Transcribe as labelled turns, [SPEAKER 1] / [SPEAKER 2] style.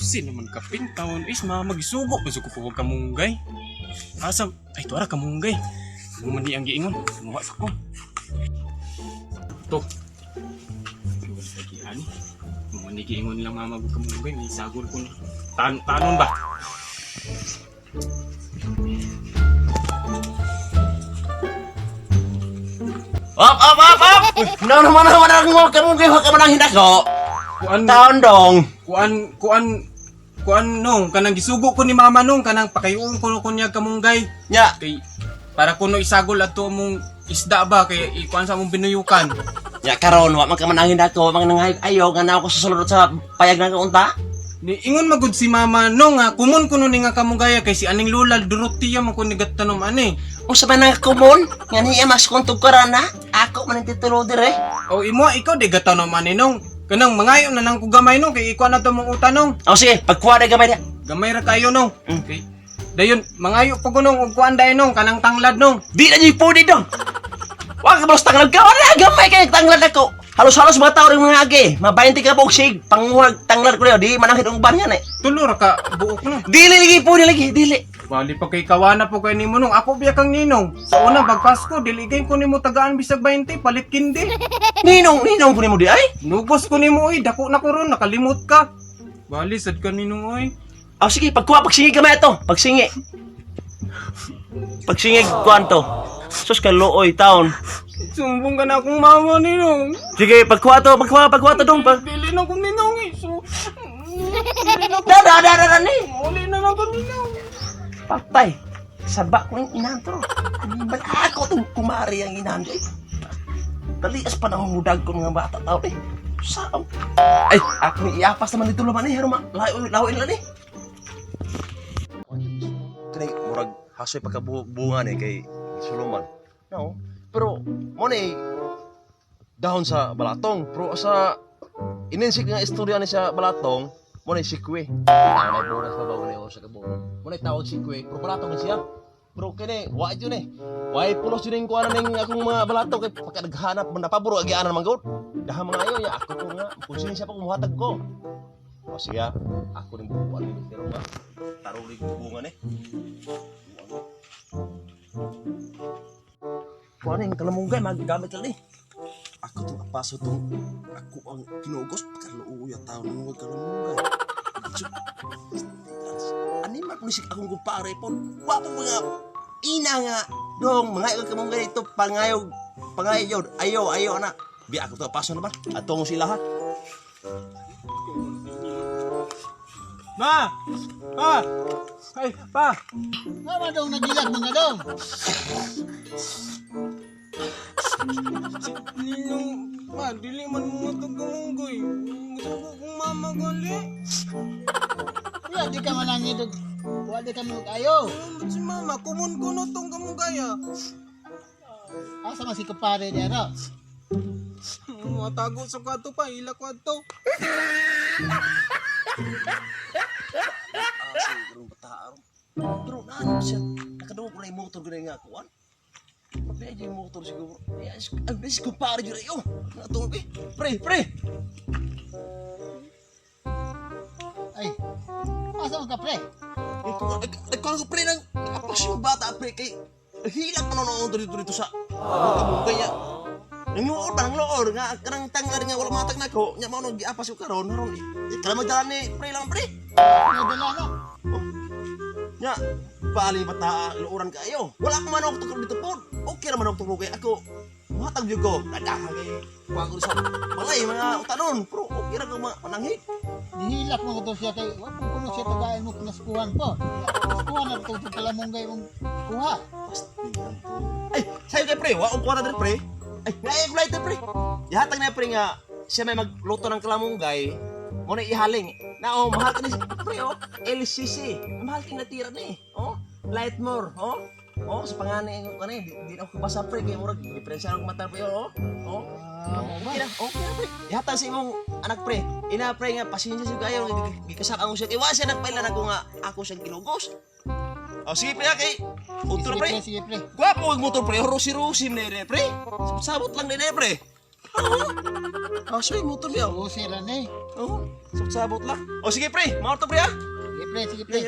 [SPEAKER 1] 12 naman kapin taon is mama gisugo pa ko po kamunggay. Asa ay tuara kamunggay. Mo man ni ang giingon, muha sa ko. To. Wala sa giani. Mo man ni giingon lang mama og kamunggay, may sagol ko ni. Tanon ba?
[SPEAKER 2] Op, op, op, op! No, no, no, no, no, no, kamu kayo ka man ang hinako.
[SPEAKER 1] Kuan
[SPEAKER 2] Taon dong.
[SPEAKER 1] Kuan kuan kuan nong kanang gisugo ko ni mama nong kanang pakayuon ko kunya kamunggay.
[SPEAKER 2] Nya,
[SPEAKER 1] Kay para kuno isagol ato mong isda ba kay ikuan sa mong binuyukan.
[SPEAKER 2] Nya karon wa man ka man ang hinako, man nang ayo nga na ako susulod sa payag na unta.
[SPEAKER 1] Ni ingon magud si mama no nga kumon kuno ni nga kamunggaya kay si aning lola Dorotea man kun ni gatanom ani.
[SPEAKER 2] Unsa man ang kumon? Nga niya mas kuntog karana. Ako man ang titulo dire.
[SPEAKER 1] O imo ikaw di gatanom ani nong. Kanang mangayo na nang kugamay nong kay ikuan na to mong utanong.
[SPEAKER 2] O sige, pagkuha na gamay na.
[SPEAKER 1] Gamay ra kayo nong. Kay dayon mangayo pa ko nong og kuan dayon nong kanang tanglad nong.
[SPEAKER 2] Di na niyo pwede dong. Wa ka boss tanglad ka. Wala gamay kay tanglad ako. Halos-halos mga tao rin mga agi. Mabayante ka boksig. Panguhag tanglad ko niyo. Di manangit ang ban yan eh.
[SPEAKER 1] Tulo ra ka buok nong.
[SPEAKER 2] Dili lagi po, lagi, dili.
[SPEAKER 1] Bali pa kay kawana po kay nimo nong. Ako biya kang ninong. Sa una pag Pasko dili gay ko nimo tagaan bisag 20 palit kindi.
[SPEAKER 2] Ninong, ninong po nimo di ay.
[SPEAKER 1] Nugos ko nimo oy, dako na ko ron nakalimot ka. Bali sad ka ninong oy.
[SPEAKER 2] O sige, pagkuha, pagsingi gamay ito. Pagsingi. Pagsingi, kuanto. Sus ka looy, taon.
[SPEAKER 1] Sumbong ka na akong mama ninong.
[SPEAKER 2] Sige, pagkuha to, pagkuha, pagkuha to dong. Pag...
[SPEAKER 1] Dili na ko ninong eh. So, dili na ko.
[SPEAKER 2] Da, da, da, da, da, ni.
[SPEAKER 1] Uli na lang ko ninong.
[SPEAKER 2] Patay. Saba ko yung inahan to. Animal ako itong kumari ang inahan ko. Eh. Dalias pa na humudag ko ng mga bata tao eh. Saan? Ay, ako ni iapas naman dito laman eh. Haruma, lawin lang eh. Kani, murag hasoy pagkabunga ni kay Suluman. No, pero mo ni dahon sa balatong. Pero sa ininsik nga istorya ni sa balatong, mo ni sikwe. Ay buras pa ba ni sa kabunga. Mo ni tawag sikwe, pero balatong ni siya. Pero kini, wa jud eh. Way pulos jud ning kuan ning akong mga balatong kay pagka naghanap man napaburo agianan man gud. Daha mga ayo ya ako ko nga konsensya pa kung muhatag ko. O siya, ako ning bubuan ni pero nga tarong ning bunga ni. Kuan ning kalamunggay maggamit lang ni.
[SPEAKER 3] Ako tong apaso tong ako ang kinugos pagkaluoy at tao nang kalamunggay. Animal po si akong kumpare po.
[SPEAKER 2] Wa po mga ina nga dong mga ilog kamunggay dito pangayog pangayo ayo ayo ana.
[SPEAKER 3] Bi ako to apaso na ba? Ato mo sila ha.
[SPEAKER 1] Ma! Pa! Ay, pa!
[SPEAKER 4] Mama dong nagilag mga dong.
[SPEAKER 1] Ninong, ma, dili man mo ito gamunggoy. Musugo kong mama gali.
[SPEAKER 4] Wala di ka manangid og wala di ka mo ayo.
[SPEAKER 1] Ano si mama, kumon ko no tong kamunggaya.
[SPEAKER 4] Asa man si kumpare niya no?
[SPEAKER 1] Matago sa kwarto pa, ila kwarto.
[SPEAKER 2] Ah, siguro bata aron. Pero naano siya nakadugo ko na yung motor ganun nga kuan. Mabiyay yung motor siguro. Eh, ang bilis kumpare jud ayo. Ato eh. Pre, pre.
[SPEAKER 4] Ay. Asa man ka pre?
[SPEAKER 2] Eh, Ko ko pre nang apas yung bata pre kay hilak man noon dito dito sa kamunggay niya. Nang loor ba nang loor nga kanang tanglad nga wala matag nako nya mao nang giapas ko karon karon. Eh, kala magdala ni pre lang pre.
[SPEAKER 4] Nadala no.
[SPEAKER 2] Nya bali bata looran kayo. Wala ko man og tukod dito po. Okay ra man og tukod kay ako. Muhatag gyud ko. Dadahan kay kuha ko sa balay mga utanon pero okay ra ko mga pananghid.
[SPEAKER 4] Dihilak mo to siya kay wa po kuno siya tagaan mo kinaskuhan po. Kinaskuhan na to itong kalamunggay mong kuha.
[SPEAKER 2] Pastilan to. Ay, sayo kay pre, wa og kuha na diri pre. Ay, naay ko lighter pre. Ihatag na pre nga siya may magluto ng kalamunggay. Mo na ihaling. Na oh, mahal ka ni pre oh. LCC. Mahal kay natira ni. Oh, Lightmore, oh. Oh, sa pangani ko kani, di na ako kabasa pre kay murag diferensya akong mata pre oh. Oh.
[SPEAKER 4] Ah, mo ba?
[SPEAKER 2] Okay na, okay na pre. Ihatag sa imong anak pre. Ina pre nga pasensya siya kayo gikasak ang siya. Iwa siya nagpailan ako nga ako siyang ginugos. Oh, sige pre kay
[SPEAKER 4] Sige
[SPEAKER 2] utro pre.
[SPEAKER 4] pre, sige pre.
[SPEAKER 2] Gwapo ang motor pre, rosi-rosi na rin pre. Sabot lang din eh pre. Hasoy motor niya.
[SPEAKER 4] Usi ra ni.
[SPEAKER 2] Oo, sabot-sabot lang. O sige pre, mao to pre ah.
[SPEAKER 4] Sige pre, sige pre.